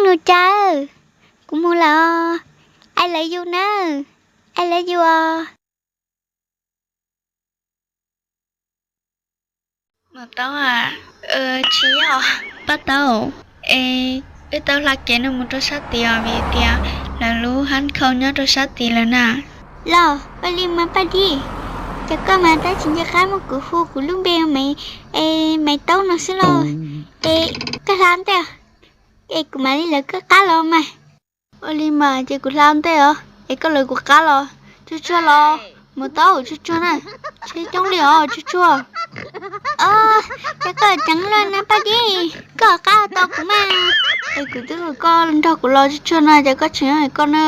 Nuj Tsa, kuv mus lawm os. I love you nawb. I love you os. Mus tau, tsis yog, Paj Taub, es wb tau hla kev no mus rau sab tid os, vim tias lawv lub hab khau nyob rau sab tid lawm na. Los ua li mas Paj Dib, ces koj mas tab tsis nco qab muab kuv hu kuv lub npe Maiv Taub no xwb los. Es koj hla ntej, es kuv mam li lawv koj qab los mas. Ua li mas ces kuv hla ntej os, es koj lawv kuv qab los. Tsuag tsuag los, mus tau tsuag tsuag na. Tsheb coob li os, tsuag tsuag. Ces koj tseev luaj na Paj Dib, koj qab tau kuv mas. Es kuv twb kom koj nrog kuv los tsuag tsuag no ces koj tseem koj na.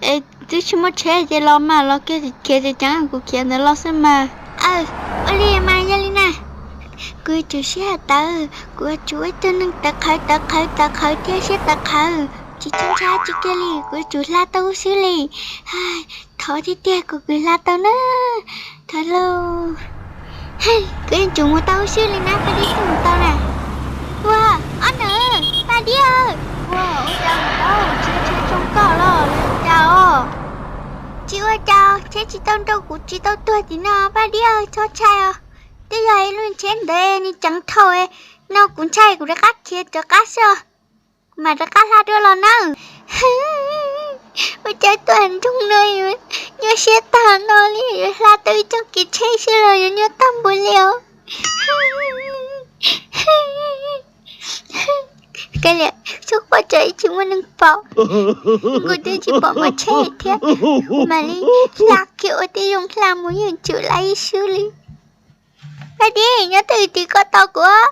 Es twb tsis muaj tsheb ces los mas, los kiag khiav tseem ceeb kuv khiav ntawd los xwb mas. Aw, ua li mas yog li na, kuv yuav tsum sib hais tawv, kuv yuav tsum ua ib tug neeg tawv qhawv tawv qhawv tawv qhawv thiab siab tawv qhawv, tsis txhob ntshai tsis kiag li, kuv yuav tsum hla tau huv si li. Thov tiag tiag kom kuv hla tau na. Thov lauj. Kuv yuav tsum mus tau huv si li na, Paj Dib thiaj mus tau na. Ua, ob nws, Paj Dib aw. Ua, ua cas mus tau, tsheb tsheb tsoo koj los cas os? Tsis ua cas, tsheb tsis tau nroo kuv tsis tau tuag tim no Paj Dib aw, txhob ntshai os. Twb yog ib lub tsheb ntawd nws ceev dhau, no kuv ntshai kuv rov qab khiav rov qab xwb os. Kuv mam rov qab hla dua los nawb. Ua cas tuaj nroog no yuav nyuaj siab tag no li, yuav hla tau ib txoj kev tsheb xwb los yuav nyuaj tag npaum li os. Kav liam, tsuas quaj tsam ib tsis muaj neeg pom, nkaus twb tsis pom muaj tsheb thiab, mam li hla kiag ua tib zoo hla mus yeej tsum laib ib swb li. Paj Dib, nyob twj ywm tim koj tos kuv,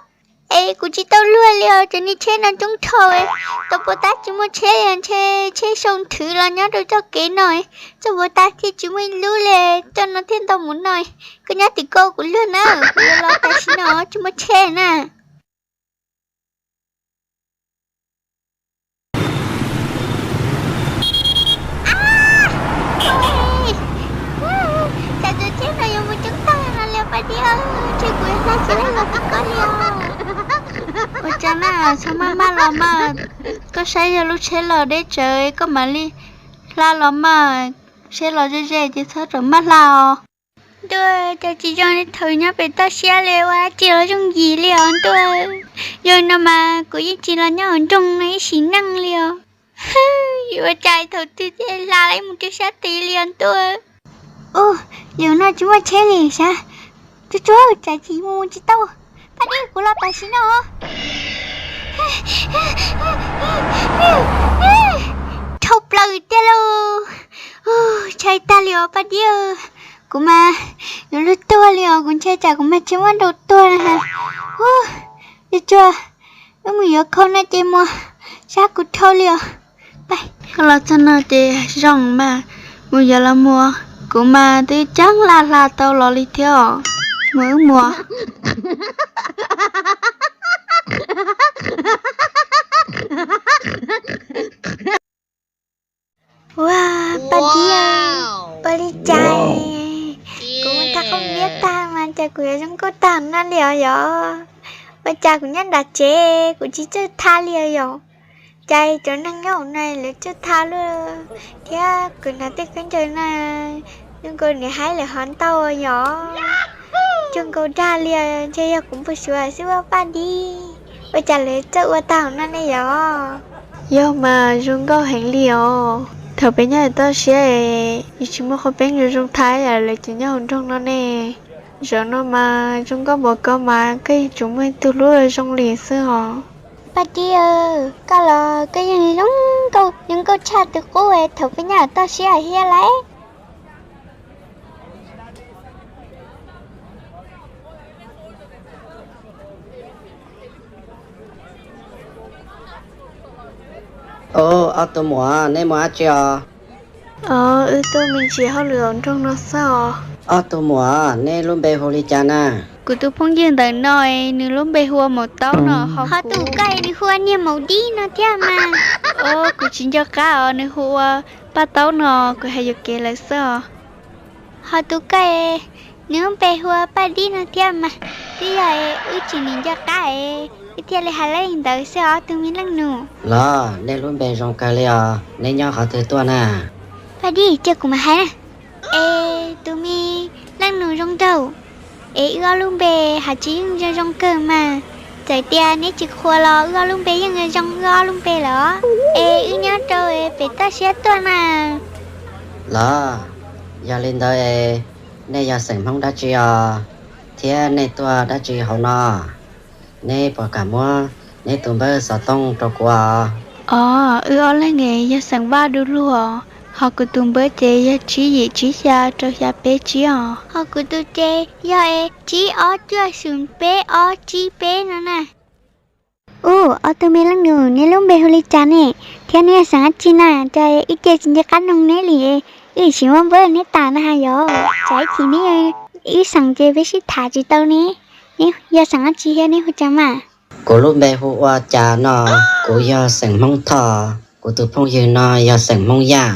es kuv tsis tau luag li os, cov niag tsheb no coob dhau, tau puas tab tsis muaj tsheb, ntshe tsheb sau nthwv los nyob rau txoj kev no, txoj puas tab thiaj tsis muaj ib lub li, txoj no thiaj ntau mus no. Koj nyob tim koj kuv luag na, kuv yuav los tam sim no tsis muaj tsheb na. Cas tus tsheb no yuav mus coob tag no li Paj Dib, ntshe kuv yuav hla tsis laib los tim koj li os. Ua cas na, txhob maj maj los mas, koj saib yog lub tsheb los deb tsawv koj mam li hla los mas, tsheb los ze ze ces txhob ram maj hla os. Ntuj, cas tsis zoo li thaum nyob pem toj siab li, ua dab tsi los zoo yim li os ntuj. Yog no mas kuv yeej tsis los nyob hauv nroog no ib sim neej li os. Yuav ua cas thaum twg thiaj hla mus rau sab tid li os ntuj. Ua, yog no tsis muaj tsheb li sav. Tsuag tsuag, tsam tsis mus tsis tau. Paj Dib, kuv los tam sim no. Dhau plaws tiag lauj. Ntshai tag li os Paj Dib. Kuv mas yuav luag tuag li os, kuv ntshai tsam kuv mas tsis muaj nraum tuag na. Ua, tsuag tsuag, wb mus yuav khau no ces mus, sab kuv dhau li os. Koj los txog no ces zoo mas, mus yuav los mus, kuv mas twb ceeb laj hla tau los li thiab os. Mus wb mus. Ua, Paj Dib, ua li cas kuv mus thab qhov npiab tag mas cas kuv yuav zoo nkauj tag no li os yom? Ua cas kuv nyob nram tsev kuv tsis txawj thab li os yom? Cas cov neeg nyob hauv no lawv txawj thab luaj thiab, kuv hnav tej khaub ncaws no zoo nkaus niam haib lawm hov ntau yom? Zoo nkaus dag li os, ntshe yog kuv npau suav xwb ua Paj Dib. Ua cas lawv txawj ua tag hauv no ne yom? Yog mas zoo nkauj heev li os. Thaum peb nyob toj siab es tsis muaj qhov peeb zoo zoo thab, lawv ces nyob hauv nroog no ne. Zaum no mas zoo nkauj npaum ko mas koj yeej tsuas muaj ib tug hlub zoo li xwb os. Paj Dib, koj los koj yeej zoo nkauj, zoo nkauj tshaj tus qub thaum peb nyob toj siab thiab lauj. Ob tug muam, nej mus dab tsi os? Os, wb tuaj me ntsis hauj lwm hauv nroog no xwb os. Ob tug muam, nej lub npe hu li cas na? Kuv tus phooj ywg ntawm no es nws lub npe hu ua Maum Taub no. Ho tus koj es nws hu ua niag Maum Dib no thiab mas. Os, kuv tsis nco qab os, nws hu ua Paj Taub no, kuv hais yuam kev lawm xwb os. Ho tus koj es nws lub npe hu ua Paj Dib no thiab mas. Twb yog es wb tsis nim nco qab es Thiaj li hais li ntawd xwb os tus me leej nus. Los, nej lub npe zoo kawg li os, neb nyob qhov twg tuaj na? Paj Dib, cia kuv mam hais na. Es tus me leej nus zoo nraug, es wb ob lub npe hais tsis yeej zoo zoo kawg mas, txawm tias neb tsis qhuas los wb ob lub npe yeej zoo zoo wb ob lub npe lawm os. Es wb nyob rau pem toj siab tuaj mas. Los, yog li ntawd es nej yog xeem Hmoob dab tsi os, thiab nej tuaj dab tsi hauv no? Neb puas kam muab neb tus npawb xov tooj rau kuv os? Os, wb ob leeg es yog xeem Vaj du lug os, ho kuv tus npawb ces yog tsib yim tsib xya rau xya peb tsib os. Ho kuv tus ces yog es tsib ob cuaj xoom peb ob tsib peb no na. Ub, ob tug me leej nus, neb lub npe hu li cas ne? Thiab neb yog xeem dab tsi na? Cas wb cia tsis nco qab noog neb li, wb tsis muab npawb neb tas na has yom? Tsam ib chim neb yog wb xeem ces peb sib tham tsis tau ne. Neb yog xeem dab tsi thiab neb hu cas mas? Kuv lub npe hu ua Cas no, kuv yog xeem Hmoob Thoj, kuv tus phooj ywg no yog xeem Hmoob Yaj.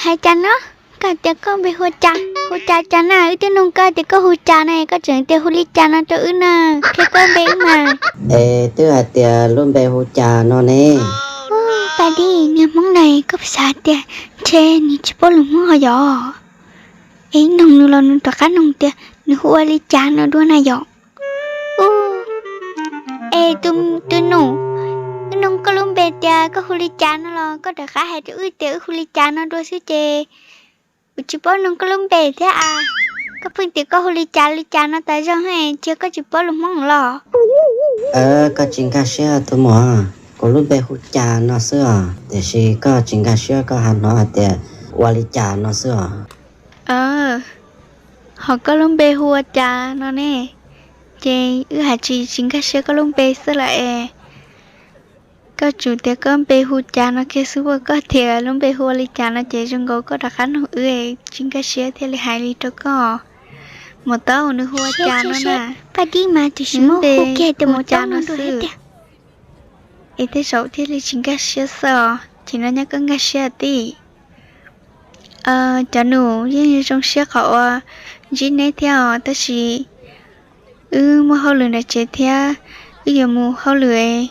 Hais cas no? Koj tias koj npe hu Cas, hu Cas cas na? Wb twb noog koj tias koj hu Cas na, koj tseem tias hu li cas no rau wb na, qhia koj npe wb mas. Es twb hais tias lub npe hu Cas no ne. Paj Dib, niag Hmoob na, koj puas xav tias ntshe nws tsis paub lus Hmoob ho yom? Es noog nws los nws rov qab noog tias nws hu ua li cas no dua na yom? Ub, es tus nus, wb noog koj lub npe tias koj hu li cas no los koj rov qab hais rau wb tias wb hu li cas no dua xwb ces kuv tsis paub noog koj lub npe thiab as. Koj pheej tias koj hu li cas li cas no tas zog es cia koj tsis paub lus Hmoob los. Koj tsis nkag siab tus muam, kuv lub npe hu Cas no xwb os, tiam sis koj tsis nkag siab koj ho hnov hais tias ua li cas no xwb os. Ho koj lub npe hu ua Cas no ne, ces wb hais tsis tsis nkag siab koj lub npe xwb lawm es. Koj tsuas tias koj npe hu Cas no kiag xwb, ua koj tias lub npe hu ua li cas no ces zoo nkaus koj rov qab noog wb, tsis nkag siab thiaj li hais li rau koj. Maum taub nws hu ua Cas no na. Paj Dib mas tiam sis muab hu kiag tias maum taub no xwb tiag. Es tej zaum thiaj li tsis nkag siab xwb os, ces no nyob koj nkag siab tij. Cov nus, yeej zoo siab qhov uas ntsib neb thiab os, tab sis wb muaj hauj lwm nram tsev thiab, wb yuav mus hauj lwm es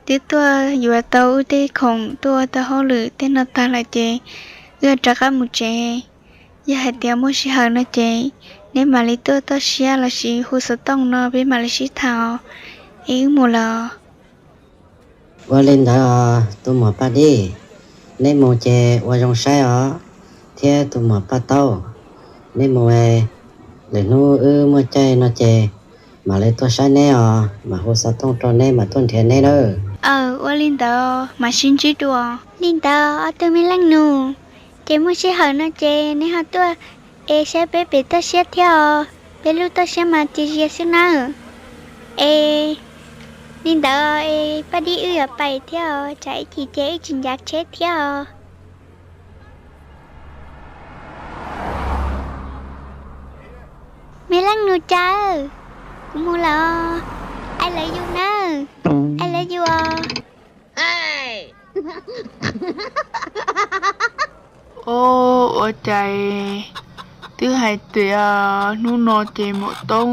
twb tuaj yuav tau wb tej khoom tuaj ua tau hauj lwm tej no tag lawm ces wb yuav rov qab mus tsev. Yog hais tias muaj sij hawm no ces neb mam li tuaj toj siab lossis hu xov tooj no peb mam li sib tham os. Es wb mus lawm. Ua li ntawd os tus muam Paj Dib, neb mus ces ua zoo saib os, thiab tus muam Paj Taub, neb mus, lwm hnub wb muaj caij no ces mam li tuaj saib neb os, mam hu xov tooj rau neb mam tuaj nrhiav neb nawb. Aw, ua li ntawd mam sib ntsib dua. Li ntawd ob tug me leej nus, ces muaj sij hawm no ces neb ho tuaj es saib peb pem toj siab thiab os, peb lub toj siab mas tsis zias xwb nawb. Es li ntawd es Paj Dib wb yuav pais thiab os, tsam ib chim ces wb tsis ncav tsheb thiab os. Me leej nus Cas, kuv mus lawm os. I love you nawb. I love you os. Ob, ua cas twb hais tias hnub no ces maum taub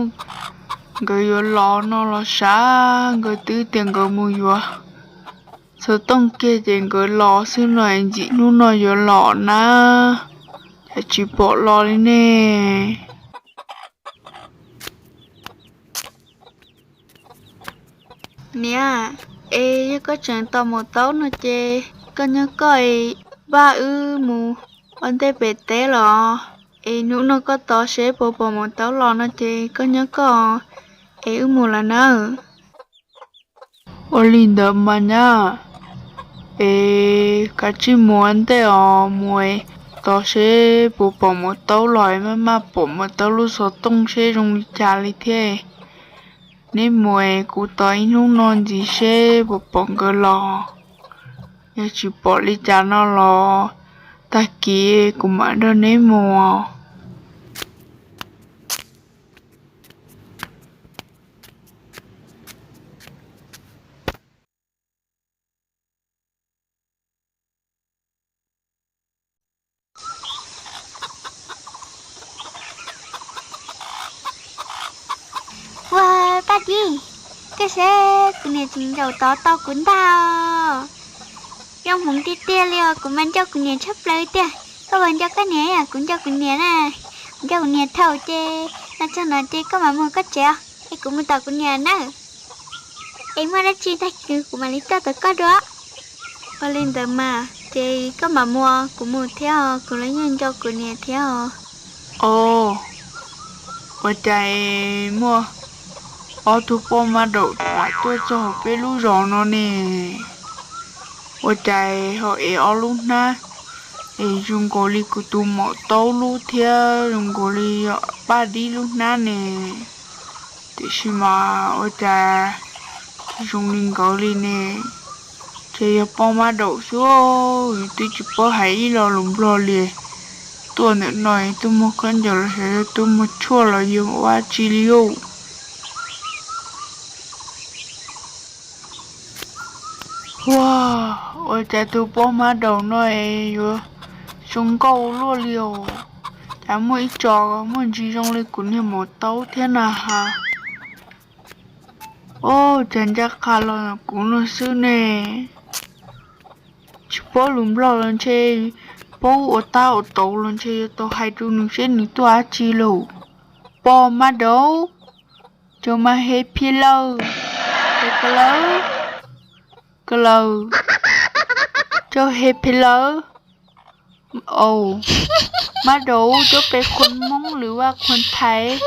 nkawd yuav los no los sav, nkawd twb tias nkawd mus yuav xov tooj kiag ces nkawd los xwb no, ntxim hnub no yuav los na, cas tsis pom los li ne. Niam, es yog koj tseem tos maum taub no ces koj nyob koj es, Vaj wb mus ua ntej pem teb los, es hnub no koj tos seb puas pom maum taub los no ces koj nyob koj, es wb mus lawm nawb. Ua li ntawd mas nyab, es kav tsij mus ua ntej os, mus tos seb puas pom maum taub los, maj maj pom maum taub lub xov tooj seb zoo li cas li thiab. Neb mus es kuv tos ib hnub no ntxiv seb puas pom nkawd los. Yog tsis pom li cas no los tag kis kuv mam nrog neb mus. Ua, Paj Dib, Koj saib kuv niam tseem zaum tod tau kuv ntag. Zoo hmoov tiag tiag li os, kuv mas nco kuv niam tshaj plaws tiag. Koj puas nco koj niam? Kuv nco kuv niam na, kuv nco kuv niam thaum ces no txog no ces koj mam mus koj tsev os, es kuv mus tom kuv niam na. Es muaj dab tsi tag kis kuv mam li tuaj tom koj dua. Ua li ntawd mas ces koj mam mus, kuv mus thiab os, kuv los yeej nco kuv niam thiab os. Os, ua cas muaj ob tug poj mab daum lam tuaj txog hauv peb lub zos no ne? Ua cas ho ev ob lub hnab, es zoo nkaus li kuv tus maum taub lub thiab zoo nkaus li Paj Dib lub hnab ne? Tiam sis mas ua cas tsis zoo li nkawd li ne? Ces yog poj mab daum xwb, yus twb tsis paub hais ib lo lus Nplog li. Tuaj ntawm no tuaj muag khaub ncaws los xyov yog tuaj muag tshuaj los yog ua dab tsi li ub. Ua, ua cas tus poj mab daum no es yuav zoo nkauj luaj li os? Cas muaj ib co muaj ntsis zoo li kuv niag maum taub thiab na has. Os, cas ncaj qha los kuv no xwb ne. Tsis paub lus Nplog los ntshe, paub ua tab ua tauv los ntshe yuav tau hais rau nws seb nws tuaj dab tsi lauj. Poj mab daum, cov mas he phi lawm, he ka lawm, ka lawm, cov he phi lawm. Au, mab daum, cov pes khuv Hmoob lwm vaj khuv Thaib,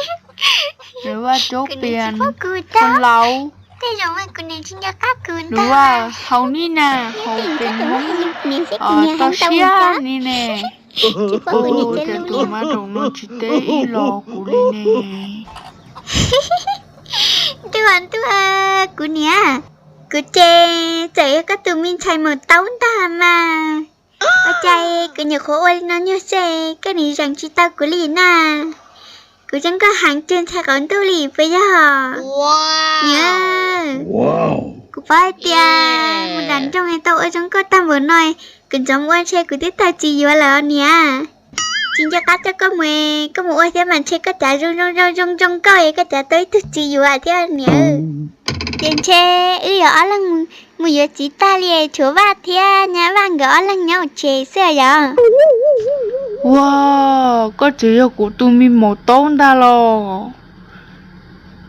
lwm vaj cov pes khuv Lauv, lwm vaj haus nib na, haus pes Hmoob, toj siab ni ne. Ua cas tus mab daum no tsis teb ib los kuv li ne? Ntuj, ntuj, kuv niam, kuv ces txawm yog koj tus me ntxhais maum taub ntag mas. Ua cas kuv nyuam qhuav ua li no nyuag xwb koj nim zeem tsis tau kuv li na? Kuv zoo nkauj heev cuag ntxhais qaum ntuj li puas yog? Niam, kuv paub hais tias mus nram nroog tau ua zoo nkauj tag npaum no, kuv ntxov ua ntshe kuv twb tau txiv yuav lawm niam. Tsis nco qab coj koj mus, koj mus ua thiab mas ntshe koj cav zoo zoo zoo zoo zoo nkauj es koj cav tau ib tug txiv yuav thiab niam. Ces ntshe wb yog ob leeg mus yuav txiv tag li, tshuav Vaj thiab nyab Vaj nkawd ob leeg nyob hauv tsev xwb yom. Ua, koj tseem yog kuv tus me maum taub ntag los?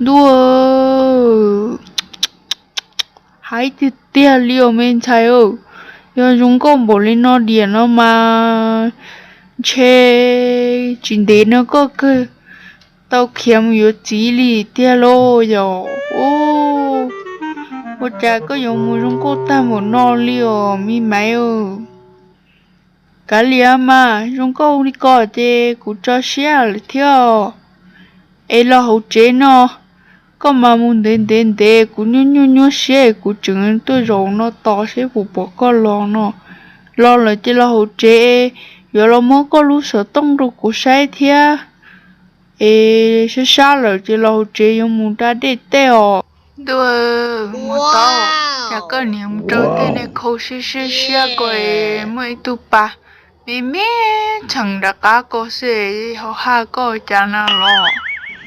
Ntuj, hais tiag tiag li os me ntxhais, yog zoo nkauj npaum li no diam no mas ntshe tsis ntev no koj kawg tau khiav mus yuav txiv li tiag lauj yom. Ua cas koj yuav mus zoo nkauj tag npaum no li os me maiv? Kav liam mas, zoo nkauj li ko ces kuv tso siab lawm thiab. Es los hauv tsev no, koj mas mus ntev ntev ntev, kuv nyuaj nyuaj nyuaj siab, kuv tseem tuaj zaum no tos seb puas pom koj los no. Los lawm ces los hauv tsev, yuav los muab koj lub xov tooj rau kuv saib thiab. Es sab sab lawm ces los hauv tsev yuav mus da dej tej os. Ntuj, mus tau, cas koj niam mus rau tej neeg khau siab siab siab ko es muaj ib tug pas me me txheem nram qab ko xwb ho haj koj cas na los?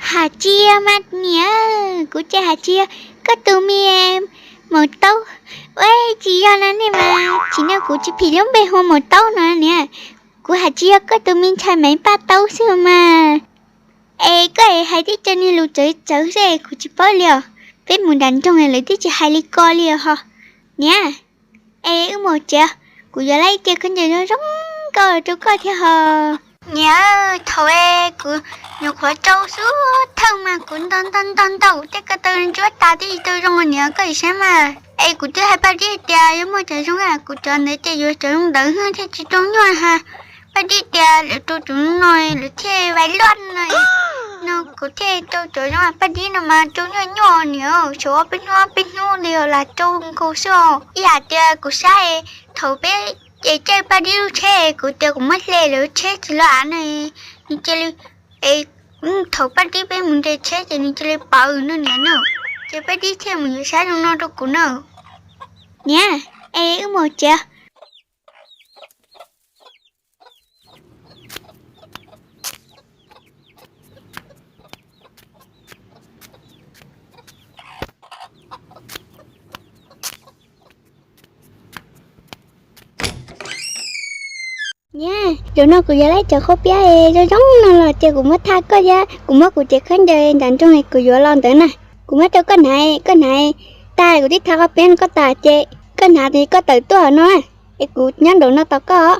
Hais tsis yog mas niam, kuv ces hais tsis yog, koj tus me maum taub, ua tsis yog no ne mas, tsis no kuv tsis phim lub npe hu maum taub no niam. Kuv hais tsis yog koj tus me ntxhais Maiv Paj Taub xwb mas. Es koj es hais tib co niag lus txawv txawv xwb kuv tsis paub li os. Peb mus nram nroog lawv twb tsis hais li ko li os ho. Niam, es wb mus tsev, kuv yuav lawm ib ce khaub ncaws zoo zoo nkauj rau koj thiab ho. Niam, thaum es kuv nyuam qhuav rau xub thawj mas kuv nto nto nto nto kuv tej ko taw ntsuab tas twb tsis tau zoo niam koj saib mas. Es kuv twb hais Paj Dib tias yog muaj cov zoo kuv cov ntawd ces yuav cov zoo ntawd thiaj tsis rau nyuaj ha. Paj Dib tias lawv rau cov zoo no lawv thiaj vais luaj no. No kuv thiaj rau cov zoo Paj Dib no mas rau nyuaj nyuaj niam, tshuav ob peb hnub ob peb hnub li os lam rau nkaus xwb os. Ib yam tias kuv saib thaum peb es caij Paj Dib lub tsheb kuv tias kuv muab hle lawv lub tsheb tsis los av no, nws cia li, es thaum Paj Dib peb mus nres tsheb ces nws cia li pawv no niam no. Ces Paj Dib thiaj mus yuav sab zoo no rau kuv na. Niam, es wb mus tsev. Niam, zaum no kuv yuav lawm cov qhaub piab zoo zoo no los ces kuv muab tha koj thiab, kuv muab kuv cev khaub ncaws nram nroog kuv yuav los ntawd na, kuv muab rau koj hnav, koj hnav tag kuv twb tha qhaub piab koj tas ces koj hnav koj tawm tuaj no, es kuv nyob nraum no tos koj.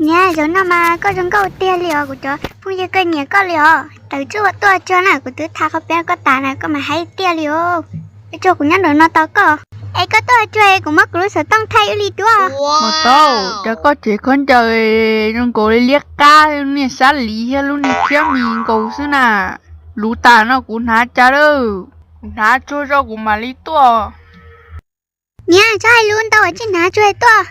Niam, zaum no mas koj zoo nkauj tiag li os, kuv cov phooj ywg kawg nyiam koj li os. Tawm tsuj tuaj tso na, kuv twb tha qhaub piab koj tas na, koj mas haib tiag li os. Es tso kuv nyob nraum no tos koj. Es koj tuaj tso, kuv muab kuv lub xov tooj thaij ib li duab. Mas tau, cas koj cev khaub ncaws zoo nkaus li liab qab, lub niag xab lis thiab lub niag thiab mis nkaus xwb na. Luv tas no kuv hnav cas lawm, kuv hnav tsuag zog kuv mam li tuaj. Niam, txhob hais lus ntau, tsis hnav tsuag tuaj.